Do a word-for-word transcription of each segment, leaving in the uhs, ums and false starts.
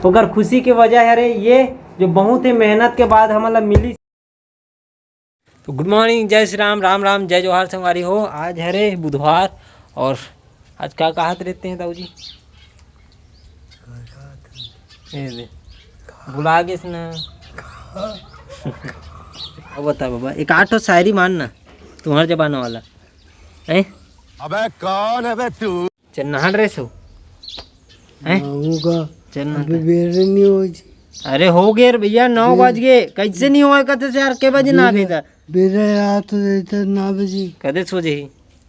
ओकर खुशी के वजह हरे ये, जो बहुत ही मेहनत के बाद हमन ला मिली। तो गुड मॉर्निंग, जय श्री राम, राम राम, जय जोहार संगवारी हो। आज हरे बुधवार और आज का कहत रहते हैं दाऊ जी? ए दे, भुला गेस ना। अब बता बाबा, एक आठ ठो शायरी मान ना, तुम्हार जमाना वाला। हैं? अबे कौन है बे तू? चल नहा ड्रेस हो? हैं? नहाऊंगा। चल नहा। अबे बेरे नहीं हो जी। अरे हो गए रे भैया, नौ बज गए। कैसे नहीं होए कहते से यार, के बजे नहा बेरे, गए था? बेरे रात हो जाता नौ बजे। कदे सो जाही?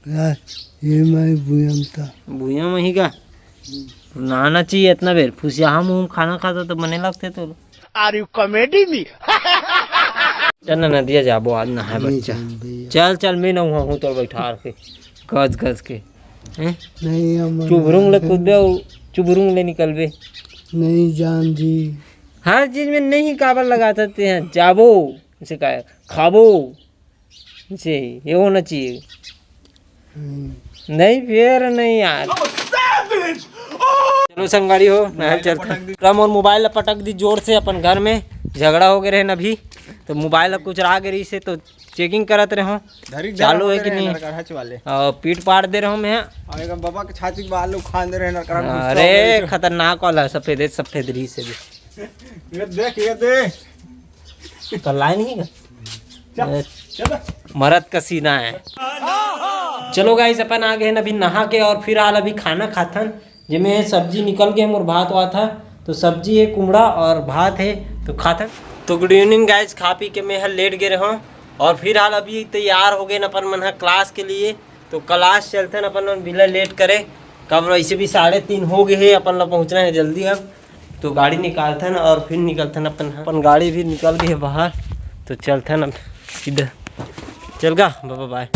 यार, ये मैं भूयम था। भूयम ही का? नहाना चाहिए इतना बेर। फुसियाहा मुंह में खाना खाता तो बने लगते तो। Are you comedy me? चल ना नदिया जाबो आज नहाए नहीं बच्चा। जान भैया। चल, चल, मैं नहाऊँ तोर बैठार के, गज गज के। हैं? नहीं, हम चुबरुंग ले नहाए कूदबे अउ चुबरुंग ले निकलबे। नहीं जान जी। हर चीज में नहीं काबर लगाता ते हैं, जाबो, इसे का खाबो, इसे ये होना चाहिए। हम्म। नहीं फेर नहीं यार। चलो संगवारी हो, नहर चलते हैं। राम और मोबाइल ला पटक दी जोर से अपन घर में, झगड़ा हो गए रहे न अभी, तो मोबाइल ला कुछ आ गए रही से तो चेकिंग करत रहे हो, धरी चालू है कि नहीं? नरकड़हच वाले। और पीट पाड़ दे रहे हो मैं। और एक बाबा के छाती के बाल उखाड़ दे रहे नरकड़ा में घुस अरे गए। खतरनाक वाला सफेद, सफेद रही से भी। ये देख, ये देख। तो लाइन ही का? चल, ए, चल। मरद का सीना है। चलो गाइस, अपन आ गए हैं अभी नहा के और फिर हाल अभी खाना खाथन, जेमे सब्जी निकल गए मोर भात वात है, तो सब्जी है कुमड़ा और भात है, तो खाथन। तो गुड इवनिंग गाइस, खा पी के मैं हर लेट गए रहूँ और फिर हाल अभी तैयार हो गए अपन मन ह क्लास के लिए। तो क्लास चलथन अपन मन बिना लेट करे, काबर वैसे भी साढ़े तीन हो गए है, अपन ला पहुँचना है जल्दी। अब तो गाड़ी निकालथन और फिर निकलथन अपन, अपन गाड़ी भी निकल गई है बाहर। तो चलथन अब सीधा, चल गा बाबा, बाय।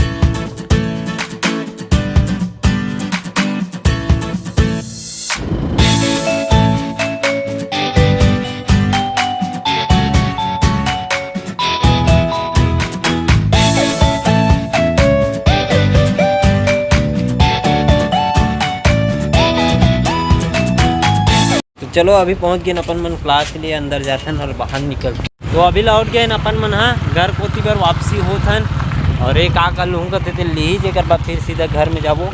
तो चलो, अभी पहुंच गए अपन मन क्लास के लिए, अंदर जाथन और बाहर निकल। तो अभी लौट गए अपन मन हा घर कोती बर वापसी होथन। और एक का कर लूँ कहते थे ली, जेकर बाद फिर सीधा घर में जाबो।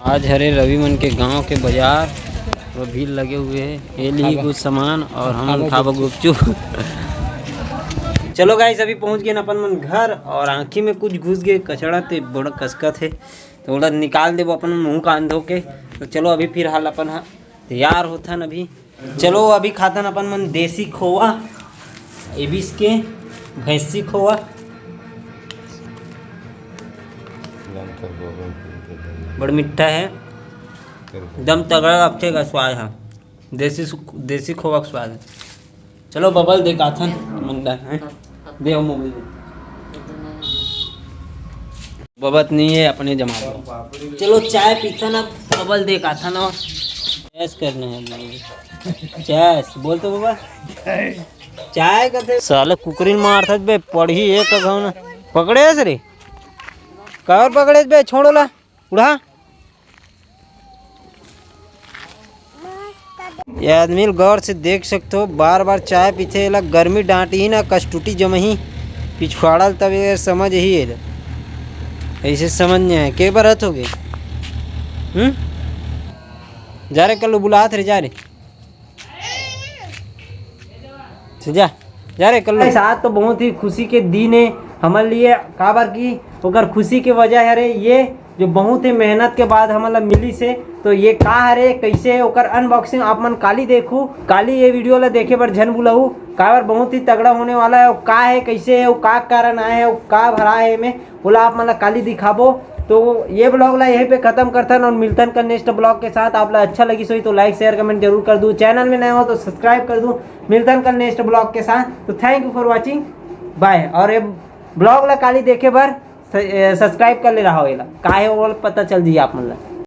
आज हरे रवि मन के गांव के बाजार, वो भीड़ लगे हुए हैं। ये ली कुछ सामान और हम खाबो गुपचुप। चलो गाइस, अभी पहुंच गए अपन मन घर और आँखी में कुछ घुस गए, कचड़ा ते बड़ा कसकत है, तो ओला निकाल देबो अपन मुंह कान धो के। तो चलो अभी फिर हाल अपन हा तैयार होथन अभी। चलो अभी खाथन अपन मन देसी खोवा, एबिस के भैंसी खोवा, बड़ मिट्ठा है, एकदम तगड़ा लगथे का स्वाद है, देसी सु-, देसी खोवा के स्वाद है। चलो बबल दे काथन मंदा है, दे मोबाइल दे। बबत नहीं है अपने जमा लो। चलो चाय पीथन अब, बबल दे काथन और चैस करना है। चैस बोल तो बाबा, चाय कथे। साले कुकरी मारथस बे, पढ़ी एक घाव ना पकड़े रे। काबर पकड़े बे, छोड़ो ला। उड़ा। ये आदमी ल गौर से देख सकथो, बार बार चाय पीथे, एला गर्मी डांटही ना, कस टूटी जमही, पिछवाड़ा ल तब ये समझ ही एला। ऐसे समझ नहीं आए, के बर हत हो गए? हम्म? जा रे कल्लू, बुलात रे, जा रे। जा, जा रे कल्लू। आज तो बहुत ही खुशी के दिन है हमर लिए, काबर कि ओकर खुशी के वजह हरे ये, जो बहुत ही मेहनत के बाद हमन ला मिलिस हे। तो ये का हरे, कैसे हे, ओकर unboxing आप मन काली देखू। काली ये video ला देखे बर झन भुलाहू, काबर बहुत ही तगड़ा होने वाला है। और का है, कैसे है, वो का कारण आए है, वो का भरा है एमे, ओला आप मन ला काली दिखाबो। तो ये vlog ला यहीं पे खत्म करथन और मिलथन कल next vlog के साथ। आप ला अच्छा लगिस होही तो like, share, comment जरूर कर दू। Channel में नए हो तो subscribe कर दू। मिलथन कल next vlog के साथ। तो thank you for watching, bye। और ये vlog ला काली देखे बर स-, ए, subscribe कर ले रहा हो एला, का है वो पता चल जाही आप मन ला।